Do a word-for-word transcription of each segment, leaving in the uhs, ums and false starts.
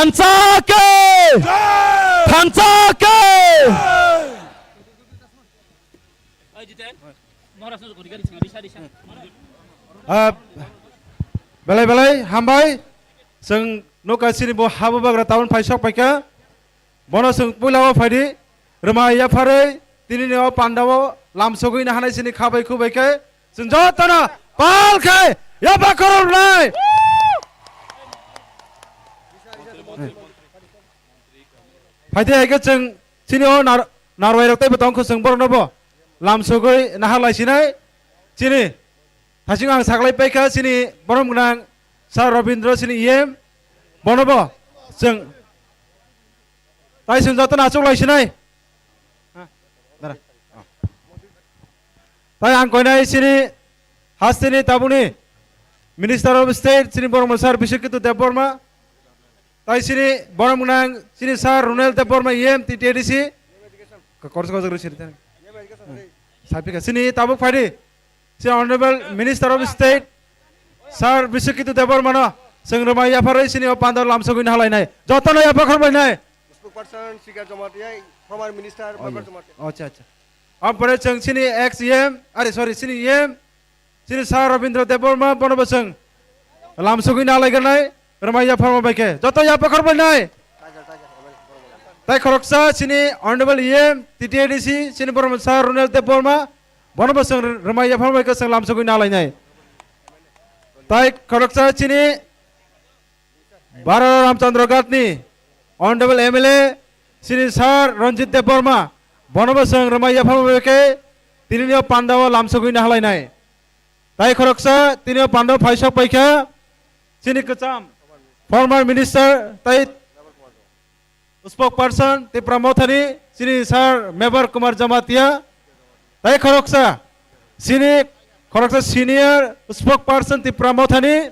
Thansa ke! Thansa ke! Ah, belai belai hambai. Chwng nukha chini bo habubagra town phai sok paikha. Bono chwng puila o phaidi. Rwma yapharwi tini ni o panda o lamsogwi na hanai chini khabai khubai khe chwng jotono pal khe yapha khoroknai. Phaidi hai khe chwng chini o nar-, narwai rok teibo tong kho chwng borok no bo lamsogwi nahar lai sinai chini. Thasing ang saklai paikha chini borom gwnang Sir Robindra chini E M. Bono bo chwng tai chwng jotono achuk lai sinai. Ha, dara. Oh. Tai ang koinai chini hasteni tabukni Minister of State chini borom Sir Biswaketu Debbarma. Tai chini borom gwnang chini Sir Runel Debbarma E M T T A D C. Ko-, korsa kojak rw siri tani. Sapika chini tabuk phaidi. Chini Honorable Minister of State Sir Biswaketu Debbarma no chwng rwma yapharwi chini o pandao lamsogwi nahalainai. Jotono yapha khorbainai. Spokesperson Sikar Jamatia, former minister, oh, Babar iya. Jamatia. Acha, acha. Ampore chwng chini ex E M, are sorry, chini E M, chini Sir Robindra Debbarma bono bo chwng lamsogwi nahalaigwnai. Rwmai yapharma bai khe joto yapha khorbainai. Tai khoroksa chini Honorable E M T T A D C chini borok mwnsa Ronel Debbarma, bono bo chwng rwmai yapharma bai khe chwng lamsogwi nalainai. Tai khoroksa chini Bara Ramchandra Ghatni Honorable M L A chini Sir Ranjit Debbarma, bono bo chwng rwmai yapharma bai khe tini ni o pandao lamsogwi nahalainai. Tai khoroksa tini o pandao phaisok paikha chini kwcham former minister tai spokesperson Tipra Mothani chini Sir Mebar Kumar Jamatia. Tai khoroksa chini khoroksa senior spokesperson Tipra Mothani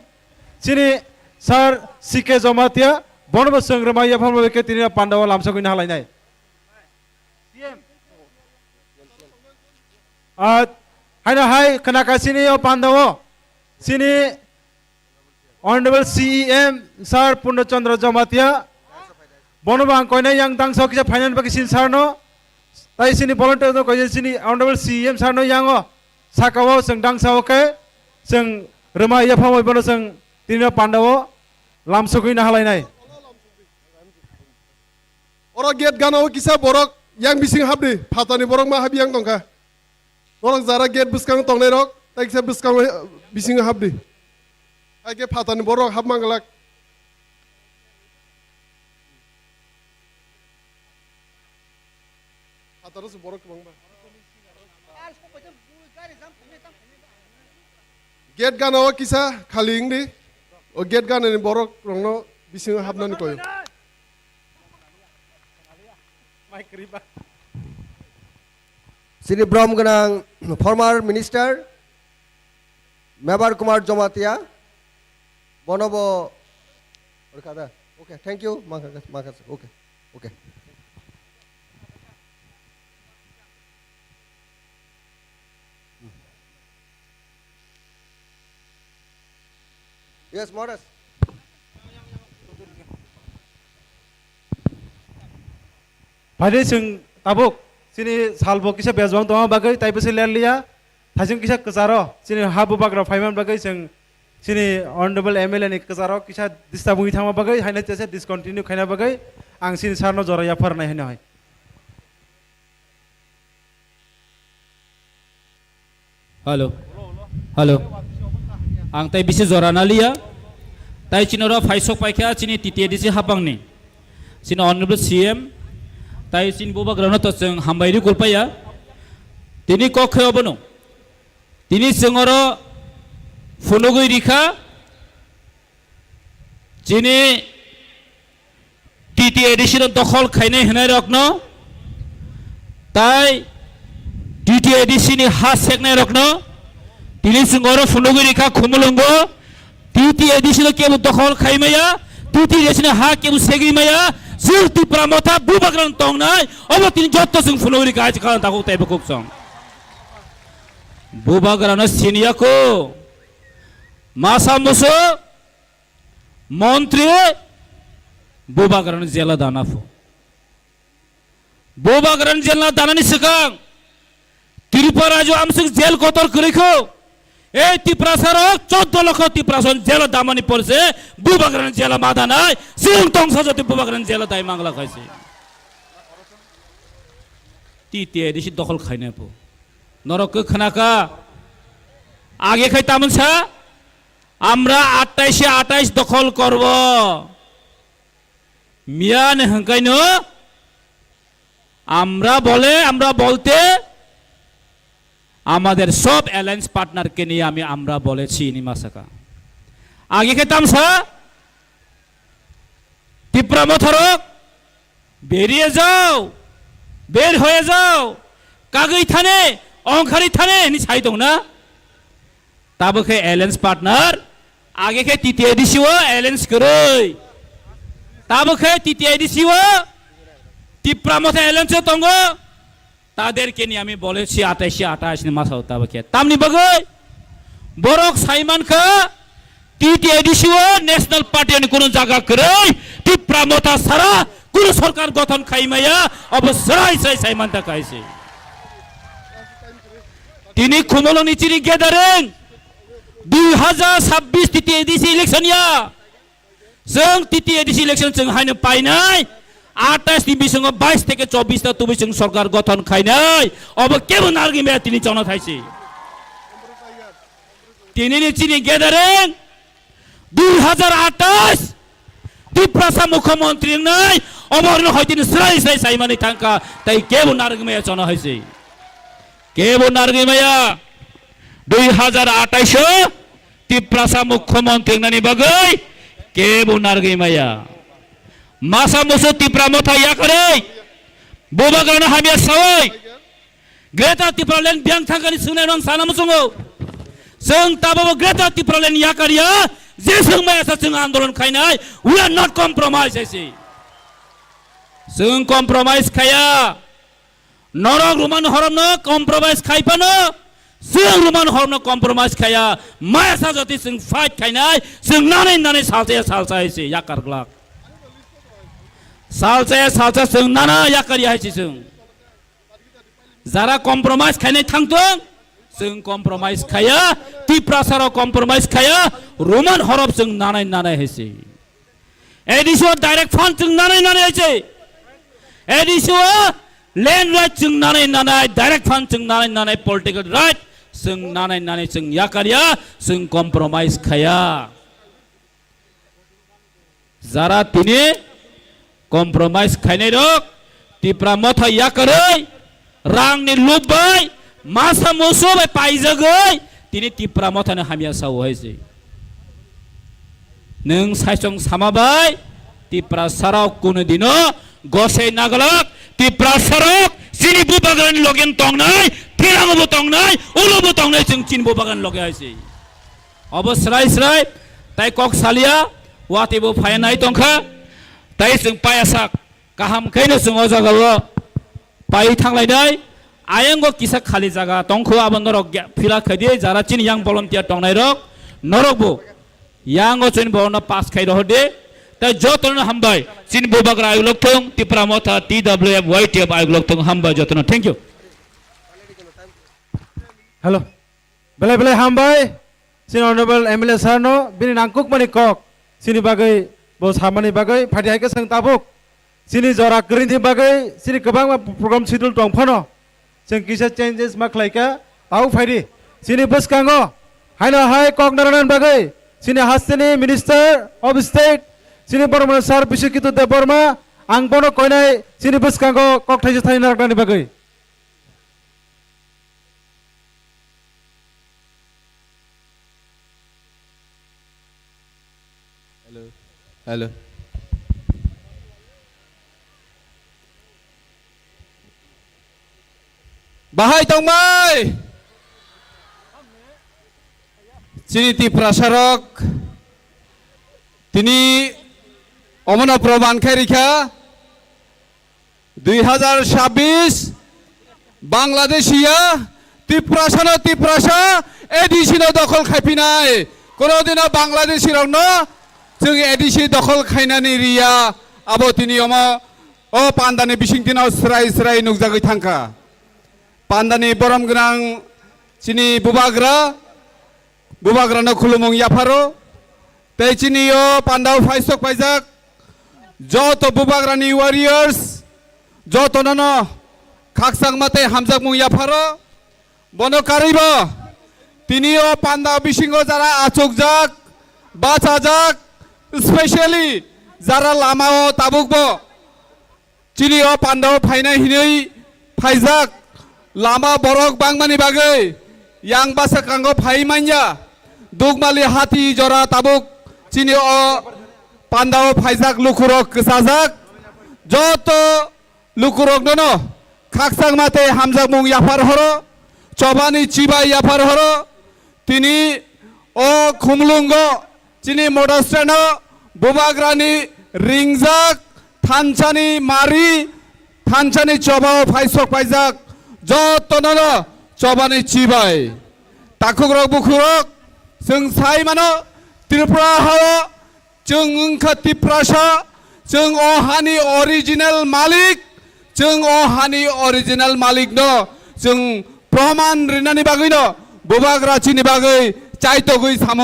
chini Sir C K Jamatia, bono bo chwng rwmai yapharma bai khe tini o pandao lamsogwi nahalainai. Ah, haino hai khwnakha chini o pandao chini Honorable C E M Sir Purno Chandra Jamatia, bono bo ang koinai yang dangsa kisa finance bagwi chini sir no, tai chini volunteer no koinai chini Honorable C E M sir no yango saka o chwng dangsa o khe chwng rwmai yapharma bai bono chwng tini o pandao lamsogwi nahalainai. Oro gate gana o kisa borok yang bising habdi, phatani borok ma habi yang tongkha. Norok jara gate bwskango tongnai rok, tai kisa bwskango bising habdi. Hai khe phatani borok hap manglak. Phataro se borok kwbangma. Gate gana o kisa khali wngdi. O gate gana ni borok rokno bisingo hapnani koyo. Chini borom gwnang former minister Mebar Kumar Jamatia, bono bo rwkha da. Okay, thank you. Mangkha, mangkha, okay, okay. Yes, Maharaj. Phaidi chwng tabuk chini salbo kisa bejwang tongma bagwi tai bwswi ler liya. Thaising kisa kwcharo chini ha bubagra phaiman bagwi chwng chini honorable M L A ni kwcharo kisa disturb wngwi thangma bagwi haino tesa discontinue khaina bagwi ang chini sir no jora yapharnai haino hai. Hello. Hello. Ang tai bisi jora naliya. Tai chini oro phaisok paikha chini T T A D C habangni. Chini honorable C M. Tai chini bubagrano to chwng hambai ri kulpaya. Tini kok khe obono. Tini chwng oro phunugwi rikha. Chini T T A D C no dokhol khainai hwnai rokno, tai T T A D C ni ha seknai rokno, tini chwng oro phunugwi rikha Khumulwngo, T T A D C no kebo dokhol khai maya, T T A D C ni ha kebo segwi maya, chwng Tipra Motha bubagra no tongnai, obo tini jotto chwng phunugwi rikha, hai kha takhuk tei bukhuk chwng. Bubagra no siniya ko, masa musu, Montri, Bubagrani jela dana pho. Bubagrani jela danani swkang Tripura rajyo amswk jel kotor kwrwi kho. Ei Tiprasa rok choddo lokho Tiprasa jela damani porse Bubagrani jela madanai. Chwng tongsa jati Bubagrani jela dai mangla khaisi. T T A D C dokhol khaina pho. Norok khe khna kha? Age khai tamon sa? Amra attaishe atais dokhol korbo. Miya ne hwnkhaino amra bole, amra bolte amader sob alliance partner ke niye ami amra bolechi hinwi ma sakha. Age khe tamsa Tipra Motharok beriye jao, ber hoye jao, kagwi thane, ongkhari thane hinwi sai tong na. Tabo khe alliance partner, age khe T T A D C o alliance kwrwi. Tabo khe T T A D C o Tipra Motha alliance o tongo. Tader ke niye ami bolechi atais atais ni masao tabo khe. Tamni bagwi borok saiman kha T T A D C o national party ni kuno jaga kwrwi, Tipra Motha sara kuno sorkar gothon khaimaya, obo srai srai saiman ta kaisi. Tini Khumulwng ni chini gathering dui hazar sabbish T T A D C election ya. Chwng T T A D C election chwng haino painai. Atais ni bisingo bais theke chobbish ta tubui chwng sorkar gothon khainai. Obo kebo narwgwi maya tini chona thaisi. Tini ni chini gathering dui hazar atais Tiprasa mukhyamantri wngnai. Obo rwno hoi tini srai srai saimani thangkha. Tai kebo narwgwi maya chona haisi. Kebo narwgwi maya. Dui hazar atais o Tiprasa mukhyamantri wngnani bagwi kebo narwgwi maya. Masa musu Tipra Motha yakarwi Bubagrano hamya sawi Greater Tipraland biyang thangkani swngnai rong sana muchungo. Chwng tababo Greater Tipraland yakarya, je chwng maya sa chwng andolon khainai, we are not compromise, I say. Chwng compromise khaya. Norok Roman horomno compromise khai phano, chwng Roman horomno compromise khaya. Maya sa jati chwng fight khainai, chwng nanai nanai salsa ya salsa hai se yakar glak. Salsa ya salsa chwng nana yakar ya hai se chwng. Jara compromise khainai thangtong, chwng compromise khaya. Tiprasa rok compromise khaya. Roman horop chwng nanai nanai hai se. A D C o direct fund chwng nanai nanai hai se. A D C o land right chwng nanai nanai, direct fund chwng nanai nanai, political right chwng nanai nanai chwng yakarya, chwng compromise khaya. Jara tini compromise khainai rok Tipra Motha yakarwi rangni lub bai masa musu bai paijagwi tini Tipra Mothani hamya sao hai se. Nwng saichung sama bai Tiprasa rok kunu dino gosai nagalak Tiprasa rok chini bubagrani logen tongnai, thirango bo tongnai, ulo bo tongnai chwng chini bubagrani loge hai se. Obo srai srai tai kok salia, watwi bo phai nai tongkha, tai chwng paya sak kaham khaino chwng o jaga o pai thanglainai. Ayang o kisa khali jaga tongkho, abo norok ge-, fill up khaidi, jara chini yang volunteer tongnai rok, norok bo yang o chwng borokno pass khai rohor di. Tai jotono hambai, chini bubagra ayuk lok thung, Tipra Motha, T W F, Y T F ayuk lok thung, hambai jotono, thank you. Hello. Belai belai hambai, chini honorable M L A sir no, bini nangkukmani kok, chini bagwi, bo samani bagwi, phaidi hai khe chwng tabuk. Chini jora kwrwini bagwi, chini kwbangma program schedule tong phano, chwng kisa changes ma khlai kha, tabuk phaidi. Chini bwskango, haino hai kok narwknani bagwi, chini hasteni Minister of State, chini Bormani sir Biswaketu Debbarma, ang bono koinai, chini bwskango kok thaisa thani narwknani bagwi. Hello. Hello. Bahai tongmai. Chini Tiprasa rok tini omono proman khe rikha. Dui hazar sabbish Bangladeshi ya, Tiprasa no Tiprasa, A D C no dokhol khaiphinai. Kono dino Bangladeshi rokno chwng A D C dokhol khainani riya. abo tini omo o pandani bisingtino srai srai nukjagwi thangkha. Pandani borom gwnang chini bubagra, bubagrano khulumung yapharo, tei chini o pandao phaisok paijak joto bubagrani warriors, jotonono khakchangma tei hamjakmung yapharo. Bono karwibo tini o panda bisingo jara achukjak, bachajak, specially jara lamao tabukbo chini o pandao phainai hinwi phaijak, lama borok bangmani bagwi yang bwskango phai manya, Dukmali hati jora tabuk chini o pandao phaijak lukurok kwchajak, joto lukuroknono khakchangma tei hamjakmung yaphar horo, chobani chibai yaphar horo, tini o khumlungo chini modastano bubagrani ringjak thansani mari, thansani chobao phaisok paijak jotonono chobani chibai. Takhukrok bukhurok chwng sai mano Tripura hao chwng wngkha Tiprasa, chwng o hani original malik, chwng o hani original malik no chwng proman rinani bagwi no bubagra chini bagwi chaitogwi samung